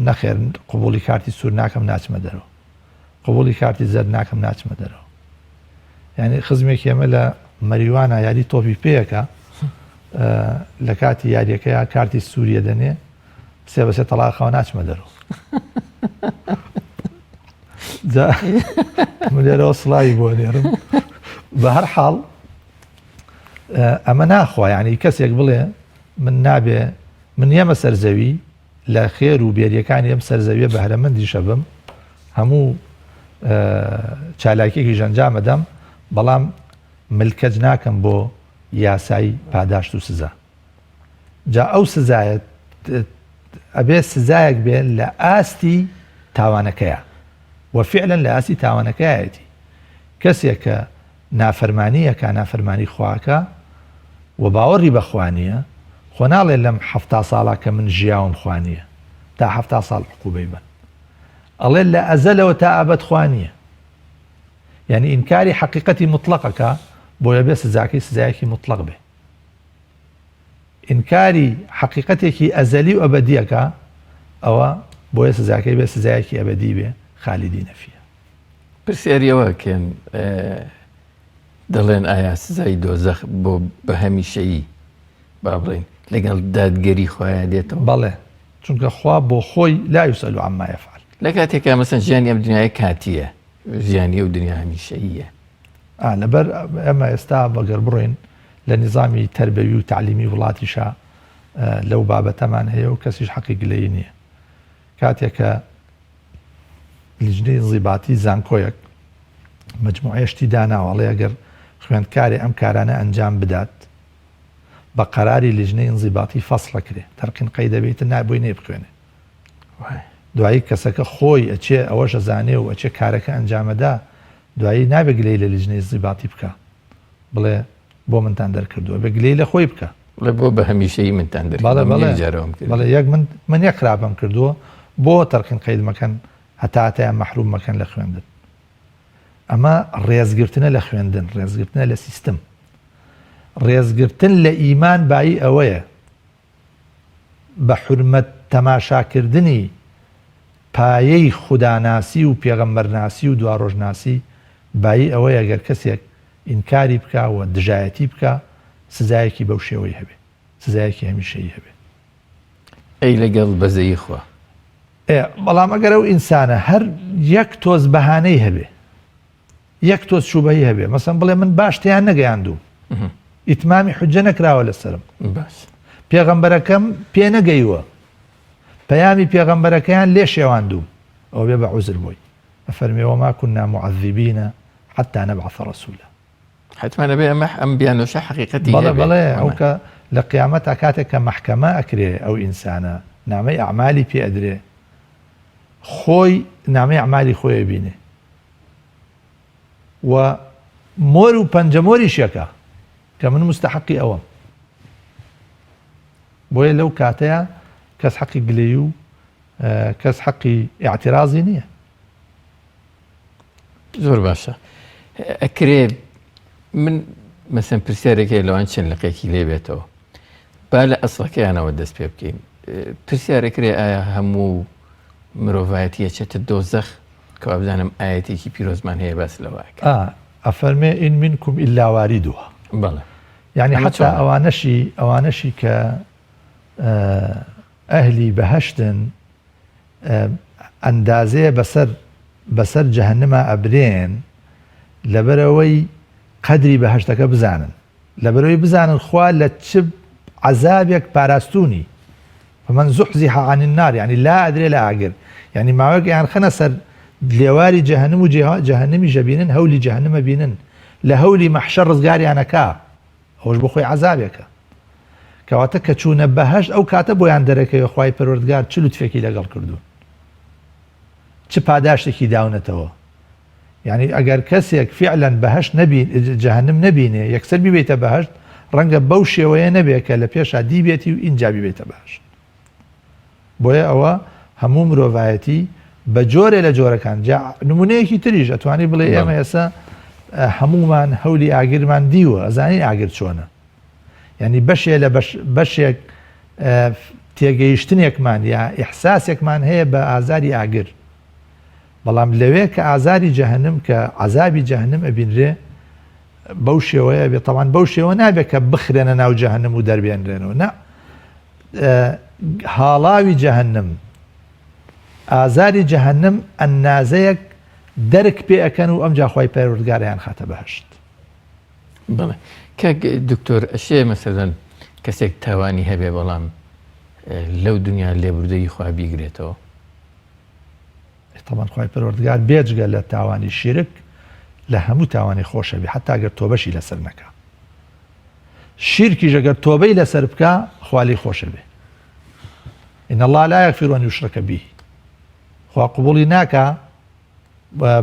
نەخێر قبوڵی کارتی سوور ناکەم ناچمە دەرەوە قبوڵی کارتی زەرد ناکەم ناچمە دەرەوە یعنی خزمێکی ئەمە لە مەریوانە یاری تۆپی پێیەکە لە کاتی یاریەکەیا کارتی سووریە دەنێ سێ بەسێ تەڵاقەوە ناچمە دەرەوە. جا من لێرەوە سڵاوی بۆ نێرم بە هەر حاڵ ئەمە ناخوا یعنی کەسێک بڵێ من نابێ من یەمە سەرزەوی لە خێر و بێریەکانی ئەم سەرزەویە بەهرەمەندیشە بم هەموو چالاکیەکی ژەنجامەدەم بەڵام ملکەچ ناکەم بۆ یاسای پاداشت و سزا جا ئەو سزایە ئەبێ سزایەک بێ لە ئاستی تاوانەکەیە و فعلا لە ئاستی تاوانەکەیەتی کەسێک کە نافەرمانیەکە نافەرمانی خواکە و باوەڕی بەخوانیە خۆ ناڵێ لەم حەفتا ساڵە کە من ژیاوم خوانیە تا حەفتا ساڵ عقوبەی بن ئەڵێ لە ئەزەلەوە تا ئەبەد خوانیە یعنی ئینکاری حەقیقەتی مطلقەکە بۆیە بێ سزاکەی سزایەکی مطلق بێ ئینکاری حەقیقەتێکی ئەزەلی و ئەبەدی ئەکا ئەوە بۆیە سزاکەی بێ سزایەکی ئەبەدی بێ خالیدینە فیها. پرسیاری ئەوە کەن دەڵێن ئایا سزای دۆزەخ بۆ بە هەمیشەیی با بڵێین لەگەڵ دادگەری خوایە دێتەوە؟ بەڵێ چونکە خوا بۆ خۆی لا یسئل عما یفعل. لە کاتێکا مەسەن ژیانی ئەم دنیایە کاتییە ژیانی ئەو دنیا هەمیشەییە. ئا لەبەر ئێمە ئێستا بەگەر بڕۆین لە نیزامی تەربەوی و تەعلیمی وڵاتیشا لەو بابەتەمان هەیە و کەسیش حەقی گلەیی نییە. کاتێک کە لیژنەی ئینزیباتی زانکۆیەک مەجموعەیە شتی داناوە ئەڵێ ئەگەر خوێندکارێ ئەم کارانە ئەنجام بدات بە قەراری لیژنەی ئینزیباتی فەسڵەکرێ تەرقین قەیدە بێ ئیتر نا بۆی نەی بخوێنێ. دوایی کەسەکە خۆی ئەچێ ئەوەش ئەزانێ و ئەچێ کارەکە ئەنجامەدا دوایی نابێ گلەی لە لیژنەی ئینزیباتی بکا بڵێ بۆ منتان دەرکردووە بێ گلەی لە خۆی بکا. بڵێ بۆ بە هەمیشەیی منتان دەرکردووە بەڵێ من بەڵێ یەک جار ئەوەم کردووە. بەڵێ یەک من من یەک خراپەم کردووە بۆ تەرقین قەید مەکەن هەتا هەتایە مەحروم مەکەن لە خوێندن ئەمە ڕێزگرتنە لە خوێندن ڕێزگرتنە لە سیستم ڕێزگرتن لە ئیمان بایی ئەوەیە بە حورمەت تەماشاکردنی پایەی خوداناسی و پێغەمبەرناسی و دواڕۆژناسی بایی ئەوەیە گەر کەسێک ئینکاری بکا و دژایەتی بکا سزایەکی بەو شێوەی هەبێ سزایەکی هەمیشەیی هەبێ. ئەی لەگەڵ بەزەیی خوا؟ ئێ بەڵام ئەگەر ئەو ئینسانە هەر یەک تۆز بەهانەی هەبێ یەک تۆز شوبهەی هەبێ مەسەن بڵێ من باش تێیان نەگەیاندووم ئیتمامی حجە نەکراوە لەسەرم باش پێغەمبەرەکەم پێ نەگەیوە پەیامی پێغەمبەرەکەیان لێ شێواندووم ئەوە بێ بە عوزر بۆی ئەفەرمێ وما كنا معذبین حتى نبعث رسولا حتما ئەبێ ئەمە ئەم بیانۆشە حەقیقەتی بەڵێ هەبێ. بەڵێ ئەو کە لە قیامەتا کاتێک کە مەحکەمە ئەکرێ ئەو ئینسانە نامەی ئەعمالی پێ ئەدرێ خۆی نامەی ئەعمالی خۆی ئەبینێ و مۆر و پەنجەمۆریشەکە کە من مستحقی ئەوەم بۆیە لەو کاتەیە کەس حەقی گلەی و کەس حەقی ئاعترازی نییە. زۆر باشە ئەکرێ من مەسەن پرسیارێک هەیە لەوان چەند لقێکی لێ بێتەوە با لە ئەسڵەکەیانەوە دەست پێ بکەین پرسیارەکرێ ئایا هەموو مرۆڤایەتی ئەچێتە دۆزەخ کە وابزانم ئایەتێکی پیرۆزمان هەیە باس لەوە ئەکات. ئا ئەفەرمێ ان منکم الا واردها. بەڵێ. یانی ئەمە حەتا چۆنە؟ ئەوانەشی ئەوانەشی کە ئەهلی بەهەشتن ئەندازەیە بەسەر بەسەر جەهەنما ئەبرێن لەبەرئەوەی قەدری بەهەشتەکە بزانن لەبەرئەوەی بزانن خوا لە چ عەزابێک پاراستوونی فمن زحزح عن النار یعنی لا ئەدرێ لە ئاگر یعنی ماوەیەک ئەیانخەنە سەر لێواری جەهەنم و جەهەنمیش ئەبینن هەولی جەهەنم ئەبینن لە هەولی مەحشەر ڕزگاریان ئەکا ئەوەش بۆ خۆی عەزابێکە کەواتە کە چوونە بەهەشت ئەو کاتە بۆیان دەرەکەوێ خوای پەروەردگار چ لوتفێکی لەگەڵ کردوون چ پاداشتێکی داونەتەوە یانی ئەگەر کەسێک فیعلەن بەهەشت نەبین جەهەنم نەبینێ یەکسەر بیبەیتە بەهەشت ڕەنگە بەو شێوەیە نەبێ کە لە پێشا دیبێتی و ئینجا بیبەیتە بەهەشت بۆیە ئەوە هەموو مرۆڤایەتی بە جۆرێ لە جۆرەکان جا نمونەیەکی تریش ئەتوانی بڵێ ئێمە ئێستا هەمومان هەولی ئاگرمان دیوە ئەزانین ئاگر چۆنە یعنی بەشێ لە بەشێک تێگەیشتنێکمان یا ئیحساسێکمان هەیە بە ئازاری ئاگر بەڵام لەوێ کە ئازاری جەهەنم کە عەزابی جەهەنم ئەبینرێ بەو شێوەیە بێ تەوان بەو شێوە نابێت کە بخرێنە ناو جەهەنم و دەربێنرێنەوە نا هاڵاوی جەهەنم ئازاری جەهەنم ئەندازەیەک دەرک پێ ئەکەن و ئەمجا خوای پەروەردگار ئەیانخاتە بەهەشت. بەڵێ کاک دکتۆر ئەشێ مەسەلەن کەسێک تاوانی هەبێ بەڵام لەو دنیا لێبوردەیی خوا بیگرێتەوە؟ تەبعەن خوای پەروەردگار بێجگە لە تاوانی شیرک لە هەموو تاوانی خۆشە بێ حتا گەر تۆبەشی لەسەر نەکا شیرکیش ئەگەر تۆبەی لەسەر بکا خوا لێی خۆشە بێ إن الله لا يغفر أن يشرك به خوا قبوڵی ناکا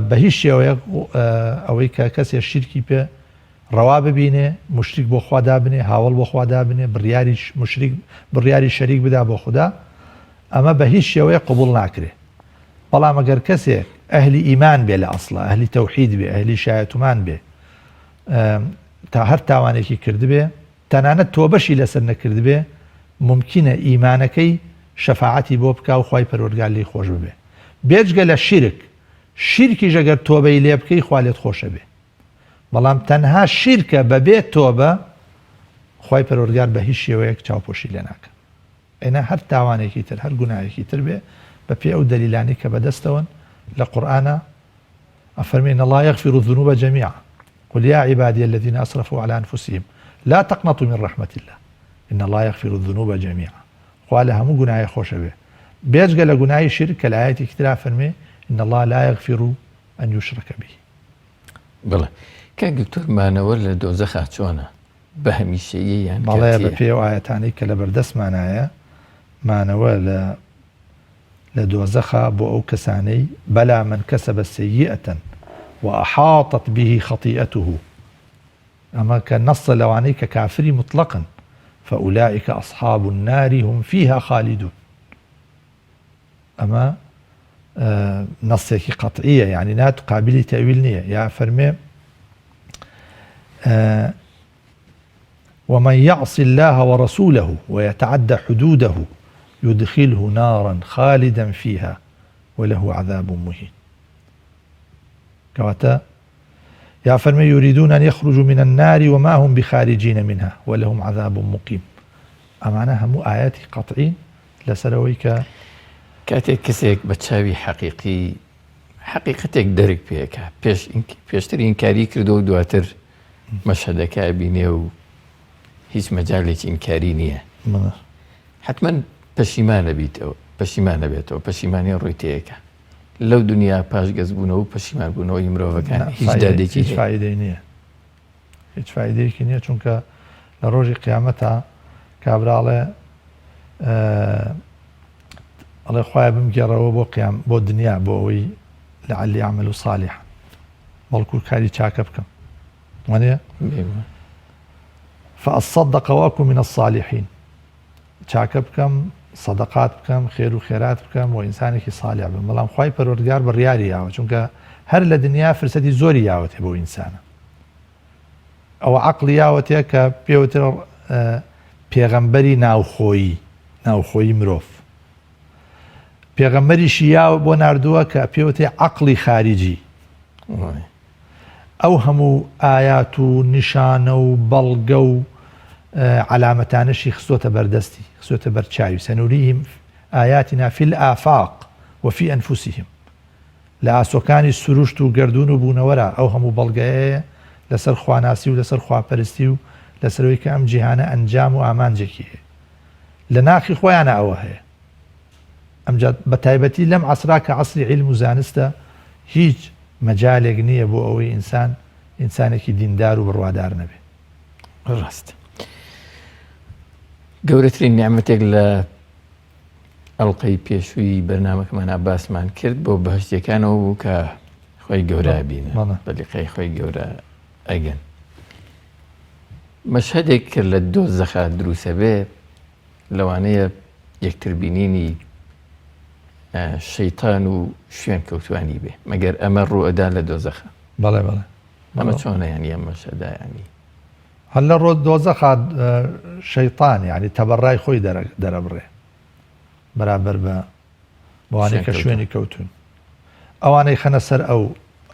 بە هیچ شێوەیەک ئەوەی کە کەسێ شیرکی پێ ڕەوا ببینێ مشریک بۆ خوا دابنێ هاوڵ بۆ خوا دابنێ بڕیاری مشریک بڕیاری شەریک بدا بۆ خودا ئەمە بە هیچ شێوەیەک قبوڵ ناکرێ بەڵام ئەگەر کەسێک ئەهلی ئیمان بێ لە ئەسڵا ئەهلی تەوحید بێ ئەهلی شایەتومان بێ تا هەر تاوانێکی کردبێ تەنانەت تۆبەشی لەسەر نەکردبێ مومکینە ئیمانەکەی شەفاعەتی بۆ بکا و خوای پەروەردگار لێی خۆش ببێ بێجگە لە شیرک شیرکیش ئەگەر تۆبەی لێ بکەی خوا لێت خۆشەبێ بەڵام تەنها شیرکە بەبێ تۆبە خوای پەروەردگار بە هیچ شێوەیەک چاوپۆشی لێ ناکا ئەینا هەر تاوانێکی تر هەر گوناهێکی تر بێ بە پێی ئەو دەلیلانەی کە بەدەستەوەن لە قورئانا ئەفەرمێ ان اللە یغفر الذنوب جميعا قل يا عبادي الذين اسرفوا على انفسهم لا تقنطوا من رحمة الله ان الله يغفر الذنوب جميعا خوا لە هەموو گوناهێ خۆشە بێ بێجگە لە گوناهی شرک کە لە ئایەتێکی ترا فەرمێ ان الله لا يغفر ان يشرك به. بەڵێ کاک دکتۆر مانەوە لە دۆزەخا چۆنە؟ بە هەمیشەییە یان بەڵێ کاتییە؟ بە پێی ئەو ئایەتانەی کە لەبەردەستمانایە مانەوە لە لە دۆزەخا بۆ ئەو کەسانەی بەلا من کەسب سیئە وأحاطت به خطیئته ئەمە کە نەصە لەوانەی کە کافری مطلقن فأولئک أصحاب النار هم فیها خالدون ئەمە نەصێکی قەطعیە یعنی نات قابلی تەویل نییە یا فەرمێ ومن يعص الله ورسوله ويتعد حدوده يدخله نارا خالدا فيها وله عذاب مهين. کەواتە یا فەرمی يريدون أن يخرجوا من النار وما هم بخارجين منها ولهم عذاب مقيم ئەمانە هەموو ئایەتی قەطعین لەسەرەوەی کە کاتێک کەسێک بە چاوی حەقیقی حەقیقەتێک دەرک پێکا پێش پێشتر ئینکاری کردو و دواتر مەشهەدەکە ئەبینێ و هیچ مەجالێکی ئینکاری نییە حتمما پەشیمانە بیتەوە پەشیمانە بێتەوە پەشیمانی ڕووی تێیەکە لەو دنیا پاشگەزبوونەوە و پەشیمانبوونەوەی مرۆڤەکان هیچ دادێکی هیچ فائدەی نییە هیچ فائدەیەکی نییە چونکە لە ڕۆژی قیامەتا کابراڵێ ئەڵێ خوایە بمگێڕەوە بۆ قیام بۆ دنیا بۆ ئەوەی لعلی اعمل صالحا بەڵکو کاری چاکە بکەم وانە فأصدق وأكن من الصالحين چاکە بکەم سەدەقات بکەم خێر و خێرات بکەم و ئینسانێکی صالح بم بەڵام خوای پەروەردگار بڕیاری یاوە چونکە هەر لە دنیا فرسەتی زۆری یاوەتێ بۆ ئینسانە ئەوە عەقڵی یاوەتێ کە پێوتر پێغەمبەری ناوخۆیی ناوخۆیی مرۆڤ پێغەمبەریشی یاوە بۆ ناردووە کە پێوتێ عەقڵی خاریجی ئەو هەموو ئایات و نیشانە و بەڵگە و عەلامەتانەشی خستۆتە بەردەستی خستۆتە بەر چاوی سنوریهم آیاتنا فی الآفاق وفی انفسهم لە ئاسۆکانی سروشت و گەردوون و بوونەوەرا ئەو هەموو بەڵگەیەیە لەسەر خواناسی و لەسەر خواپەرستی و لەسەرەوەی کە ئەم جیهانە ئەنجام و ئامانجێکی هەیە لە ناخی خۆیانە ئەوە هەیە ئەمجا بە تایبەتی لەم عەسرا کە عەسری عیلم و زانستە هیچ مەجالێک نییە بۆ ئەوەی ئینسان ئینسانێکی دیندار و بڕوادار نەبێ. ڕاست گەورەترین نیعمەتێک لە ئەڵلقەی پێشووی بەرنمەکەمانە باسمان کرد بۆ بەهشتەکانەوە بوو کە خۆی گەورە بینە بە لیقای خۆی گەورە ئەگەن مەشهدێک کە لە دۆزەخا دروسە بێ لەوانەیە یەکتر بینینی شەیتان و شوێن کەوتوانی بێ مەگەر ئەمە ڕوئەدا لە دۆزەخە بەڵێ بەڵێ ئەمە چۆنە یانی ئەم مەشهەدە یانی هەر لە ڕۆ دۆزەخا شەیتان یانی تەبەڕای خۆی دەرەبڕێ بەرابەر بە بەوانەی کە شوێنی کەوتون ئەوانەی خەنە سەر ئەو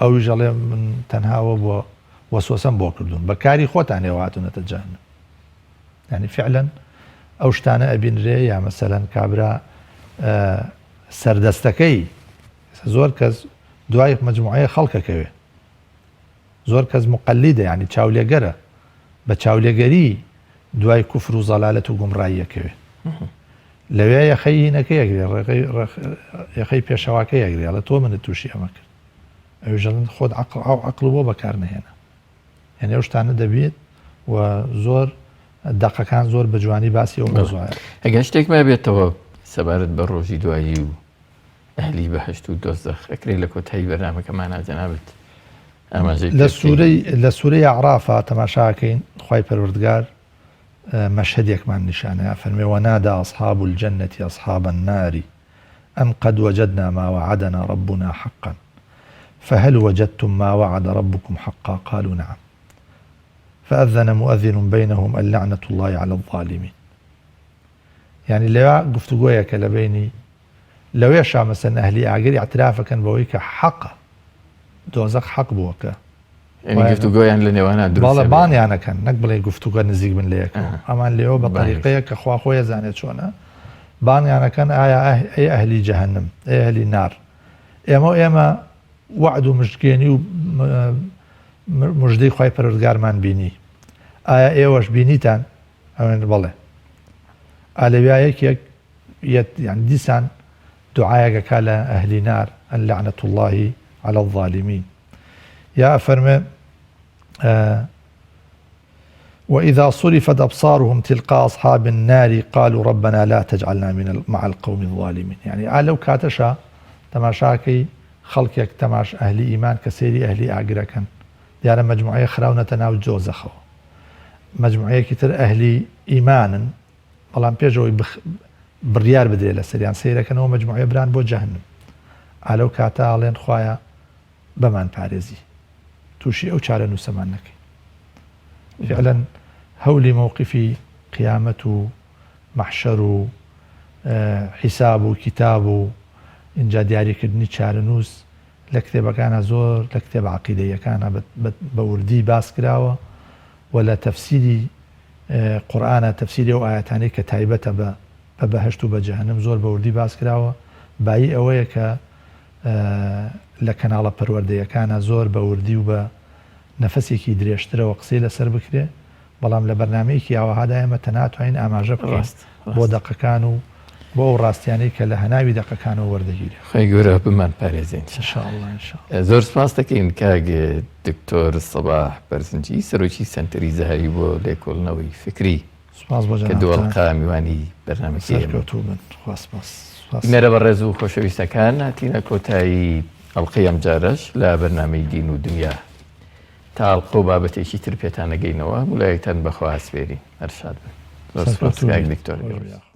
ئەویش ئەڵێ من تەنهاوە بۆ وەسوەسەم بۆ کردوون بە کاری خۆتان ئێوە هاتوونەتە جەهەنم یعنی فعلا ئەو شتانە ئەبینرێ یا مەسەلەن کابرا سەردەستەکەی زۆر کەس دوای مەجموعەیە خەڵکەکەوێ زۆر کەس مقەلیدە یانی چاولێگەرە بە چاولێگەری دوای کوفر و زەلالەت و گومڕایی ئەکەوێ لەوێ یەخەی هینەکەی ئەگرێ ڕێگەی یەخەی پێشەواکەی ئەگرێ ئەڵێ تۆ منت تووشی ئەمە کرد ئەویش ئەڵێن خۆت عەقڵ ئەو عەقڵ بۆ بەکار نەهێنا یعنی ئەو شتانە دەبێت و زۆر دەقەکان زۆر بە جوانی باسی ئەو مەوزوعە ئەگەر شتێک مابێتەوە سەبارەت بە ڕۆژی دوایی و ئەهلی بەهەشت و دۆزەخ ئەکرێ لە کۆتایی بەرنامەکەمانا جەنابت ئاماژەی لە سورەی لە سورەی ئەعرافا تەماشاکەین خوای پەروەردگار مەشهەدێکمان نیشانەیە فەرمێ ونادى أصحاب الجنة أصحاب النار أن قد وجدنا ما وعدنا ربنا حقا فهل وجدتم ما وعد ربكم حقا قالوا نعم فأذن مؤذن بينهم اللعنة الله على الظالمين یانی لەوێ گفتوگۆیەکە لە بەینی لەوێشا مەسەن ئەهلی ئاگر ئیعترافەکەن بەوەی کە حەقە دۆزەخ حەق بووە کە یعنی گفتوگۆیان لە نێوانە دروست بەڵێ بانیانەکەن نەک بڵێ گفتوگە نزیک بن لە یەکەوە ئەمان لێوە بە تەریقەیە کە خوا خۆی ئەزانێت چۆنە بانیانەکەن ئایا ئەی ئەهلی جەهەنم ئەی ئەهلی نار ئێمە و ئێمە وەعد و مشتگێنی و مژدەی خوای پەروەردگارمان بینی ئایا ئێوەش بینیتان ئەوێن بەڵێ ئا لەویا یەکێک یەت یان دیسان دوعایەک ئەکا لە ئەهلی نار اللعنة اللە علی الظالمین یا ئەفەرمێ وإذا صرفت أبصارهم تلقاء أصحاب النار قالوا ربنا لا تجعلنا من مع القوم الظالمين يعني ئا لەو کاتەشا تەماشاکەی خەڵکێک تەماش ئەهلی ئیمان کە سەیری ئەهلی ئاگرەکەن دیارە مەجموعەیە خراونەتە ناو دۆزەخەوە مەجموعەیەکی تر ئەهلی ئیمانن بەڵام پێش ئەوەی بڕیار بدرێت لەسەریان سەیرەکەنەوە مەجموعەیە بران بۆ جەهەنم ئا لەو کاتە ئەڵێن خوایە بەمان پارێزی تووشی ئەو چارەنووسەمان نەکەی فعلا هەولی مەوقفی قیامەت و مەحشەر و حیساب و کتاب و اینجا دیاریکردنی چارەنووس لە کتێبەکانا زۆر لە کتێبە عەقیدەییەکانا بە وردی باس کراوە و لە تەفسیری قورئانا تەفسیری ئەو ئایەتانەی کە تایبەتە بە بە بەهەشت و بە جەهەنم زۆر بە وردی باس کراوە بایی ئەوەیە کە لە کەناڵە پەروەردەیەکانا زۆر بە وردی و بە نەفەسێکی درێژترەوە قسەی لەسەر بکرێ بەڵام لە بەرنامەیەکی ئاوەهادا ئێمە تەنها توانین ئاماژە بکەین بۆ دەقەکان و بۆ ئەو ڕاستیانەی کە لە هەناوی دەقەکانەوە وەردەگیرێن. خوای گەورە بمان پارێزێ ان شاء اللە ان شاء اللە. زۆر سپاس دەکەین کاک دکتۆر سەباح بەرزنجی سەرۆکی سەنتەری زەهاوی بۆ لێکۆڵنەوەی فکری سپاس بۆ کە دوو ئەڵقە میوانی بەرنامەکەی ئێمە. سەرکەوتوو بن خوا سپاس. بینەرە بەڕێز و خۆشەویستەکان هاتینە کۆتایی ئەڵقەی ئەمجارەش لە بەرنامەی دین و دنیا. تا ئەڵقە و بابەتێکی تر پێتان ئەگەینەوە هەموو لایەکتان بەخوا ئەسپێرین. هەر شاد بن. زۆر سپاس کاک دکتۆر. سەرکەوتوو بی.